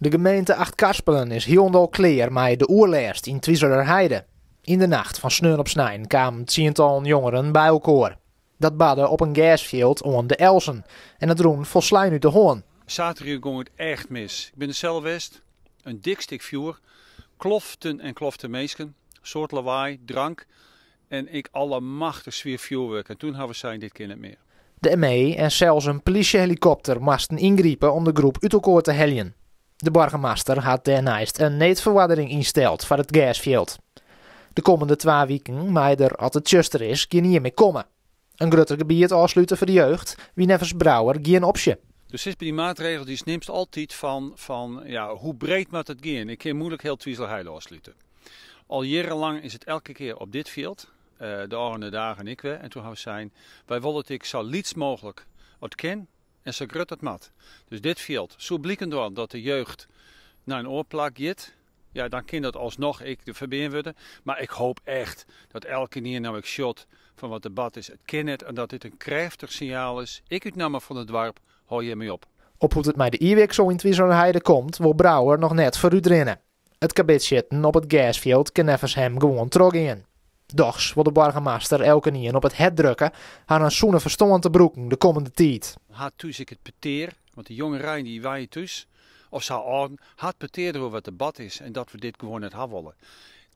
De gemeente Achtkarspelen is hielendal klear mei de oerlêst yn Twizelerheide. Yn de nacht fan sneon op snein kamen tsientallen jongeren by elkoar. Dat barde op in gersfjild oan de Elzen en it rûn folslein út de hân. Saterdei gong it echt mis. Ik bin der sels west. In dik stik fjoer. Kloften en kloften minsken. Soad lawaai, drank en ek allemachtich swier fjoerwurk. En toen hawwe we sein, dit kin net mear. De ME en sels in plysjehelikopter moasten yngripe om de groep út elkoar te heljen. De boargemaster hat dêrneist in needferoardering ynsteld foar it gersfjild. De kommende twa wiken mei der, as it tsjuster is, gjinien mear komme. In grutter gebiet ôfslute foar de jeugd wie neffens Brouwer gjin opsje. Dus is by dy maatregels dy'tst nimst altyd fan, ja, hoe breed moat it gean? Ik kin moeilik hiel Twizelerheide ôfslute. Al jierrenlang is it elke kear op dit fjild, de ôfrûne dagen ek wer. En toen hawwe we sein, wy wolle it ek sa lyts mooglik as kin en sa grut as moat. Dus dit fjild soe bliken dwaan dat de jeugd nei in oar plak giet. Ja, dan kin dat alsnoch ek ferbean wurde. Mar ik hoop echt dat elkenien no ek sjocht fan wat der bard is. It kin net en dat dit in krêftich sinjaal is. Ek út namme fan it doarp, hâld hjirmei op. Op hoe't it mei de jierwiksel yn Twizelerheide komt, wol Brouwer noch net foarútrinne. It karbidsjitten op it gersfjild kin neffens him gewoan trochgean. Dochs wol de boargemaster elkenien op it hert drukke harren sûne ferstân te brûken de kommende tiid. Ha thús ek it petear, want de jongerein dy wenje thús, of sa âlden, ha it petear deroer wat der bard is en dat we dit gewoan net ha wolle.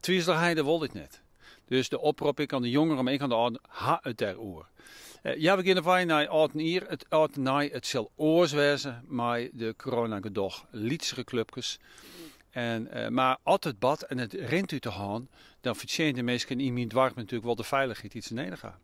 Twizelerheide wol dit net. Dus de oprop ek oan de jongeren, mar ek oan de âlden, ha it dêroer. Ja, we geane wei nei âld en jier, it âld en nij, it sil oars wêze mei de coronagedoch, lytsere klupkes. Mar as it bart en it rint út de hân, dan fertsjinje de minsken yn myn doarp natuerlik wol de feilichheid dy't se nedich ha.